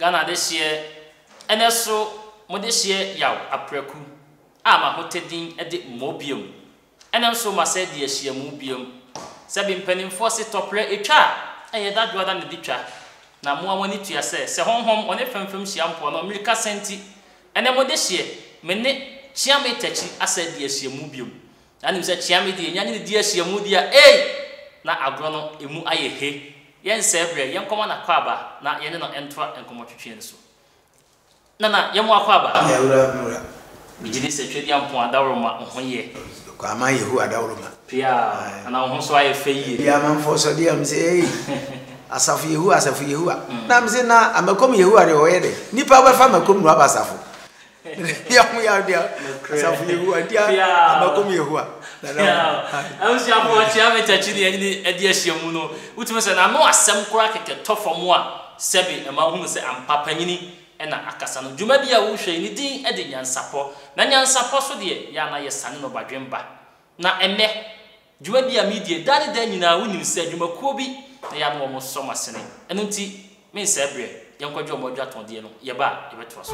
Ghana adehyeɛ, ɛnɛ so mo dehyeɛ Yaw Apraku a m'ahotɛ din de Mmɔ biom. Ɛnɛ nso masɛ di ahyiamu biom. Sɛbi mpaninfoɔ se tɔprɛ etwa a, ɛyɛ dadwoada na ɛde twa. Na moa mo ani tua sɛ, sɛ honhom ɔne famfam hyia mpoano mmirika sa nti, ɛnɛ mo dehyeɛ, me ne Kyeame Takyi asɛ di ahyiamu biom. Na nim sɛ Kyeame deɛ nya ne no di ahyiamu deɛ a, ei! Na agorɔ no emu ayɛ he. Yɛnsɛe berɛ, yɛnkɔma no akwaaba na yɛne no ntoa nkɔmmɔtwetweɛ no so. Nana, yɛ mo akwaaba. Yɛ wura, me wura. Megye di sɛ Tweaduampɔn adaworoma wo ho yɛ. Kwaaman Yehowa adaworoma. Piaa, Nana wo ho nso ayɛ fɛ yie. Bia amanfoɔ sɔ deɛ me sɛ ei asafo Yehowa asafo Yehowa na me sɛ na amakom Yehowa deɛ ɔyɛ dɛ nipa bɛfa amakom na waba asafo yɛ ho yɛ deɛ asafo Yehowa nti amakom Yehowa. Abusuafoɔ kyia me takyi ne ɛne ɛde ahyia mu no wotumi sɛ n'ano asɛm koraa kɛkɛ tɔ fam a sɛbe ɛma wohunu sɛ ampa panyini na akasa no. Dwumadi a worehwɛ yi, ne din de Nyansapɔ. Na nyansapɔ so deɛ, yɛ a na yɛsane no badwemba. Na ɛnnɛ, dwumadi a meredie, daa ne daa nyinaa wonim sɛ dwumakuo bi na yɛ a na wɔsɔ m'asene. Ɛno nti, mensɛe berɛ, yɛnkɔgye wɔn adwatɔndeɛ no, yɛba a, yɛbɛtoa so.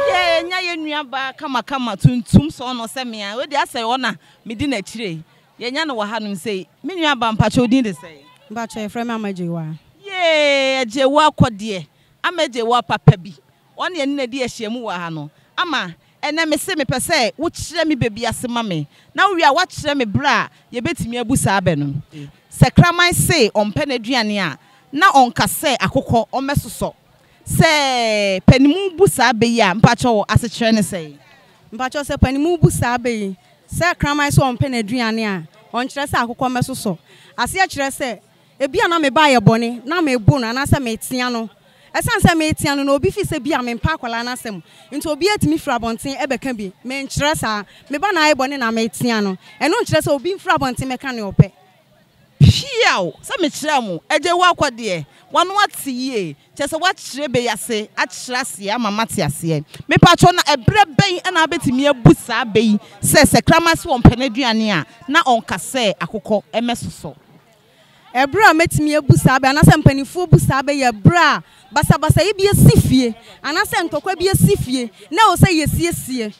Yɛanya yɛn nuabaa kamakama tuntum sɔɔnɔ sɛ me a, wei deɛ asɛ ɔna medi n'akyire yi. Yɛanya no wɔ hanom sei. Me nua ba mpakyɛ wo din de sɛn? Mpakyɛ yɛfrɛ me Ama Gyewaa. Yee Gyewaa kɔ deɛ. Ama Gyewaa papa bi. Ɔne yɛne no adi ahyiamu wɔ ha no. Ama, ɛnɛ mese mepɛ sɛ wo kyerɛ me bɛ bi ase ma me. Na wo wie a woakyerɛ me berɛ a yɛbɛtumi abu saa bɛ no. Sɛ kraman se ɔmpɛ n'aduane a, na ɔnka sɛ akokɔ ɔmmɛsosɔ. Sɛ panimu bu saa bɛ yi a, mpakyɛ asekyerɛ ne sɛn? Mpakyɛ sɛ panimu bu saa bɛ yi, Sɛ kraman sɛ ɔmpɛ n'aduane a, ɔnkyerɛ sɛ akokɔ mmɛsosɔ. Aseɛ kyerɛ sɛ, ebia na me ba ayɛ bɔne na mebo no anaasɛ metea no. Ɛsiane sɛ metea no no, obi feel sɛ ebia mempɛ akwadaa no asɛm nti obiara tumi firi abɔnten bɛka bi. Menkyerɛ saa. Me ba na ayɛ bɔne na metea no. Ɛno nkyerɛ sɛ obi mfiri abɔnten mmɛka nea ɔpɛ. Piaw! Sɛ mekyerɛɛ mo, Agya Awuakwa deɛ, w'ano ate yie. Kyerɛ sɛ woakyerɛ bɛ yi ase, akyerɛ aseɛ ama mate aseɛ. Mepakyɛw, na ɛberɛ bɛn na wobɛtumi abu saa bɛ yi sɛ, sɛ kraman se ɔmpɛ n'aduane a, na ɔnka sɛ akokɔ mmɛsosɔ? Ɛberɛ a mɛtumi abu saa bɛ, anaasɛ mpanimfoɔ bu saa bɛ yɛ berɛ a basabasayɛ bi asi fie, anaasɛ ntɔkwa bi asi fie, na ɛwɔ sɛ yɛsiesie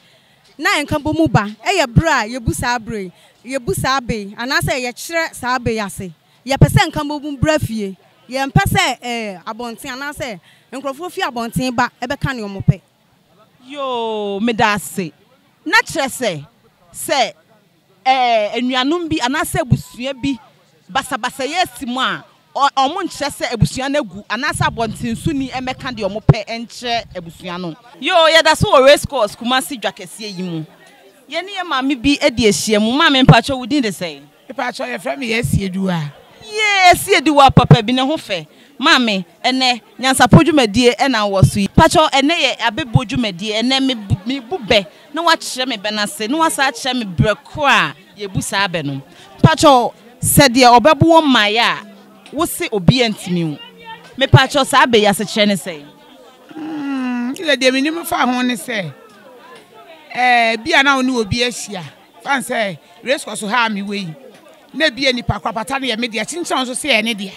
na nkabɔmu ba. Ɛyɛ berɛ a yɛbu saa berɛ yi, yɛbu saa bɛ yi, anaasɛ yɛkyerɛ saa bɛ yi ase. Yɛpɛ sɛ nkabɔmu bra fie. Yɛmpɛ sɛ abɔnten anaasɛ nkurɔfoɔ fi abɔnten ba bɛka nea wɔpɛ. Yoo, meda ase. Na kyerɛ sɛ, sɛ anuanom bi anaasɛ abusua bi basabasayɛ asi mu a, wɔnkyerɛ sɛ abusua no agu anaasɛ abɔntensoni mmɛka deɛ wɔpɛ nkyerɛ abusua no. Yoo, yɛda so wɔ Race Course, Kumasi dwa kɛseɛ yi mu. Yɛne yɛn maame bi adi ahyiamu. Maame, mpakyɛw wo din de sɛn? Mepakyɛw yɛfrɛ me Asieduwa. Yee Asieduwa papa bi ne ho fɛ. Maame, ɛnɛ nyansapɔ dwumadie na wɔ so yi. Pakyɛw ɛnɛ yɛ abɛbuo dwumadie, ɛnɛ me mebu bɛ na wakyerɛ me bɛ no ase na wasan akyerɛ me berɛ korɔ a yɛbu saa bɛ no. Pakyɛw sɛ deɛ ɔbɛbo wɔ mmaeɛ a wo se obiara ntumi wo. Mepakyɛw saa bɛ yi asekyerɛ ne sɛn? Mm, deɛ menim fa ho ne sɛ, ɛɛ, bi a na wo ne obi ahyia. Fa no sɛ race course ha a mewɔ yi, na ebia nipa ko apata no yɛ me dea, kyenkyen nso sɛ ɛyɛ ne dea.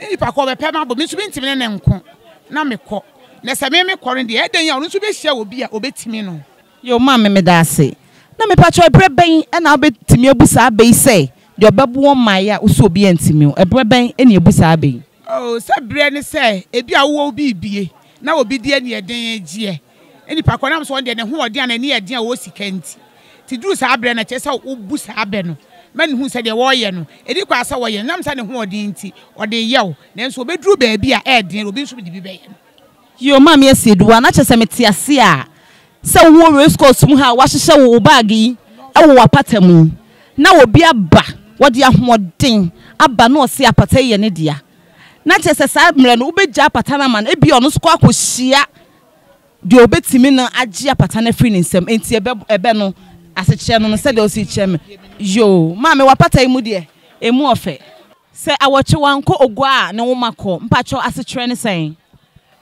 Na nipa ko ɔbɛpɛ m'abɔ, me nso mentumi ne no nko na mekɔ. Na sɛ me mekɔ no deɛ, ɛdɛn a ɔno nso bɛhyia obi a ɔbɛtumi no. Yoo maame meda ase. Na mepakyɛw ɛberɛ bɛn na wobɛtumi abu saa bɛ yi sɛ deɛ ɔbɛbo wɔn mmaeɛ a wosɛ obi antumi wo? Ɛberɛ bɛn na yɛbu saa bɛ yi? Oh, sɛ berɛ ne sɛ ebia wowɔ wo biribie na obi de aniɛden regyeɛ. Nipa korɔ nam sɛ ɔno deɛ ne ho ɔden a n'ani yɛ den a ɔwɔ sika nti. Nti duru saa berɛ no ɛkyerɛ sɛ wobu saa bɛ no ma no hu sɛ deɛ wɔreyɛ no ɛdi kwan sɛ wɔyɛ no nam sɛ ne ho ɔden nti ɔde reyɛ wo nanso ɔbɛduru baabi a ɛyɛ den obi nso de bi bɛyɛ no. Yoo maame Asieduwa na kyerɛ sɛ mete ase a sɛ wowɔ race course mu ha a wahyehyɛ wo wo bag yi wɔ w'apata mu yi na obi aba wɔde ahoɔden aba na ɔse apata yi yɛ ne dea na kyerɛ sɛ saa mmerɛ no wobɛgya apata no ama no ebia ɔno nso kɔ akɔhyia deɛ ɔbɛtumi no agye apata no afiri ne nsam, enti ɛbɛ, ɛbɛ no, asekyerɛ no no, sɛdeɛ wosi kyerɛ me. Yoo, maame, w'apata yi mu deɛ, ɛmu ɔfɛ. Sɛ awɔtwe wankɔ ogua a, ne nwoma kɔ. Mpakyɛw, asekyerɛ ne sɛn?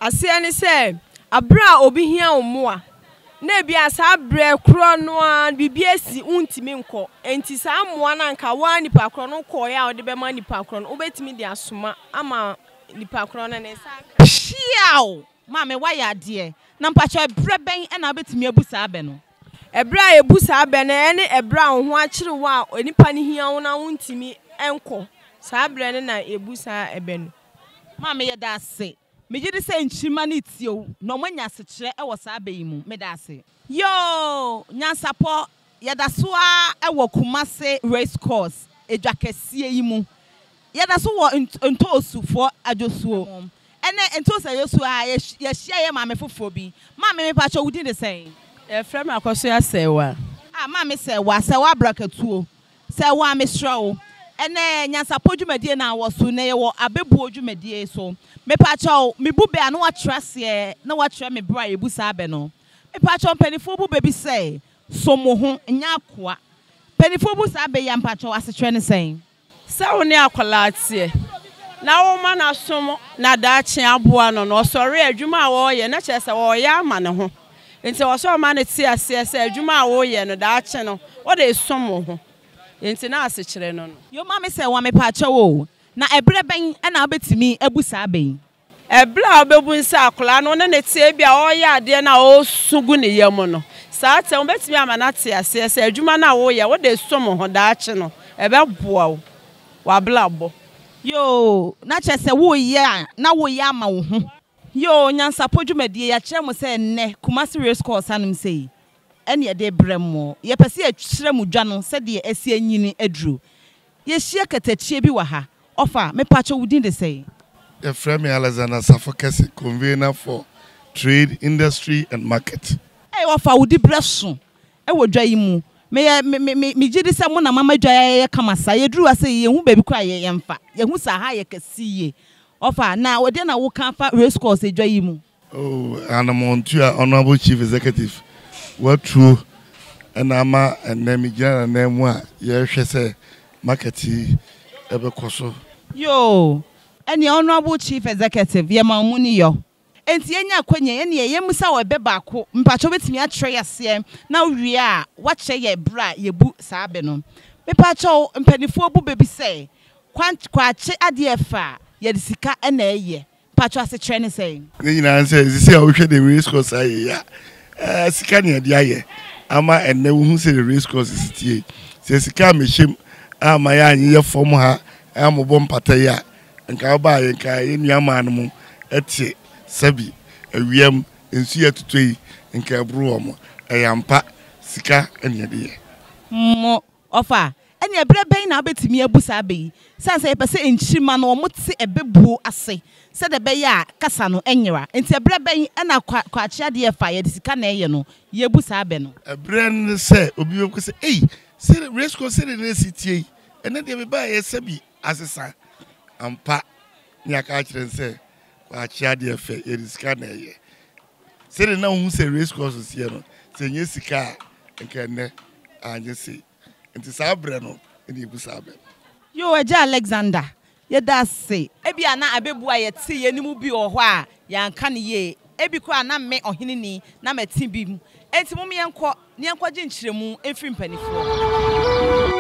Aseɛ ne sɛ, aberɛ a obi hia wo mmoa. Na ebia saa berɛ korɔ no ara biribi asi wontumi nkɔ. Enti saa mmoa no a anka wo ara nipa korɔ no wokɔeɛ a wode bɛma nipa korɔ no, wobɛtumi de asoma ama nipa korɔ no ne nsa aka. Hyiaw! Maame woayɛ adeɛ. Na mpakyɛw ɛberɛ bɛn na wobɛtumi abu saa bɛ no? Ɛberɛ a yɛbu saa bɛ no ɛne ɛberɛ a wo ho akyere wo a nipa no hia wo na wontumi nkɔ. Saa berɛ no na yɛbu saa ɛbɛ no. Maame yɛda ase. Megye di sɛ nkyirimma no retie wo na wɔanya asekyerɛ wɔ saa bɛ yi mu. Meda ase. Yoo! Nyansapɔ, yɛda so ara wɔ Kumase Race Course edwa kɛseɛ yi mu. Yɛda so wɔ Ntoosufoɔ adwosuo. Ɛnɛ Ntoosi adwosuo ha, yɛahyia yɛn maame foforɔ bi. Maame, mepakyɛw wo din de sɛn? Yɛfrɛ me Akɔsoa Sɛɛwa. Ah, Maame Sɛɛwa, Sɛɛwa Abrakatuo. Sɛ wo a mesrɛ wo, ɛnɛ nyansapɔ dwumadie no a wɔ so, nɛ yɛwɔ abɛbuo dwumadie so. Mepakyɛw, me bu bɛ a na woakyerɛ aseɛ na woakyerɛ me berɛ a yɛbu saa bɛ no. Mepakyɛw mpaninfoɔ bu bɛ bi sɛ, som wo ho, nyɛ akoa. Mpaninfoɔ bu saa bɛ yi a mpakyɛw asekyerɛ ne sɛn? Sɛ wo ne akwadaa teɛ na woma no asom na daakye aboa no no, ɔsɔre a, adwuma a ɔreyɛ no, na kyerɛ sɛ ɔreyɛ ama ne ho. Enti ɛwɔ sɛ ɔma no te aseɛ sɛ adwuma a woreyɛ no, daakye no, wode resom wo ho. Enti na asekyerɛ no no. Yo mame sɛ wa mepaakyɛw o, na ɛberɛ bɛn na wobɛtumi abu saa bɛ yi? Ɛberɛ a wobɛbu no sɛ akwadaa no wo ne no te, ebia ɔreyɛ adeɛ no a ɔresu gu ne yam no, saa tɛm wobɛtumi ama no ate aseɛ sɛ adwuma no a woreyɛ, wode resom wo ho, daakye no, ɛbɛboa wo, w'abrabɔ. Yoo, na kyerɛ sɛ woreyɛ a na woreyɛ ama wo ho. Yoo, Nyansapɔ dwumadie, yɛakyerɛ mo sɛ nnɛ Kumasi Race Course hanom sei ɛne yɛde rebrɛ mo. Yɛpɛ sɛ yɛkyerɛ mo dwa no sɛdeɛ asi anyini aduru. Yɛhyia katakyie bi wɔ ha. Ɔfa, mepakyɛw wo din de sɛn? Yɛfrɛ me Alexander Safo Kɛse, Convener for Trade, Industry and Market. Ei ɔfa, wo dibrɛ so wɔ dwa yi mu. Meyɛ, me, me, me, megye di sɛ mo na moama dwa yi ayɛ kama saa. Yɛduru ha sei, yɛnhu baabi koraa a yɛ, yɛmfa. Yɛhu sɛ ha ayɛ kɛse yie. Ɔfa, na ɛdeɛn na woka afa Race Course dwa yi mu? Oh, anammɔntuo a Honourable Chief Executive watuo na ama ɛnnɛ megyina n'anan mu a yɛrehwɛ sɛ market yi bɛkɔ so. Yoo, ɛneɛ Honourable Chief Executive yɛma wo muni yɔ. Enti yɛnya akwanya yi ɛneɛ yɛmmisa wo ɛbɛ baako, mpakyɛ wobɛtumi akyerɛ yɛ aseɛ na wowie a woakyerɛ yɛ berɛ a yɛbu saa bɛ no. Mepakyɛw mpaninfoɔ bu bɛ bi sɛ, kwan, kwakye adeɛ ɛfɛ a, yɛde sika na ɛyɛ. Mpatsɔ asekyerɛ ne sɛn? Ne nyinaa ne sɛ sisi a wohwɛ de race course ayɛ yi a, ɛɛ sika na yɛde ayɛ ama ɛnnɛ wohu sɛ de race course si tie. Sɛ sika ammɛhyɛ mu amma yɛ anyeyɛ fam ha ammobɔ mpata yi a, nka wobaa yɛ nka yɛn nua maa no mo te sɛbi awia mu nsu yɛ totɔ yi nka ɛboro wɔn. Ɛyɛ ampa sika na yɛde yɛ. Mo Ɔfa, Ɛnneɛ berɛ bɛn na wobɛtumi abu saa bɛ yi? Sane sɛ yɛpɛ sɛ nkyirimma no wɔte ɛbɛ buo ase sɛdeɛ ɛbɛyɛ a kasa no nyera. Enti ɛberɛ bɛn na kwa kwakye adeɛ fa yɛde sika na ɛyɛ no yɛbu saa bɛ no? Ɛberɛ no ne sɛ obi bɛka sɛ, Ei, sɛdeɛ race course sɛdeɛ na ɛsi teɛ yi, ɛnnɛ deɛ mebaeɛ sɛbi asesa. Ampa, ne yɛaka akyerɛ no sɛ kwakye adeɛ fɛ, yɛde sika na ɛyɛ. Sɛdeɛ na wohu sɛ race course seɛ no, sɛ ɛnyɛ sika a, nka ɛnnɛ anyɛ sei. Nti saa berɛ no na yɛbu saa bɛ no. Yoo Agya Alexander, yɛda ase. Ebia na abɛbu a yɛteeɛ no mu bi wɔ hɔ a yɛanka no yie. Ebi koraa na me, ɔheneni, na mate bi mu. Enti mom yɛnkɔ na yɛnkɔgye nkyerɛmu mfiri mpanimfoɔ hɔ.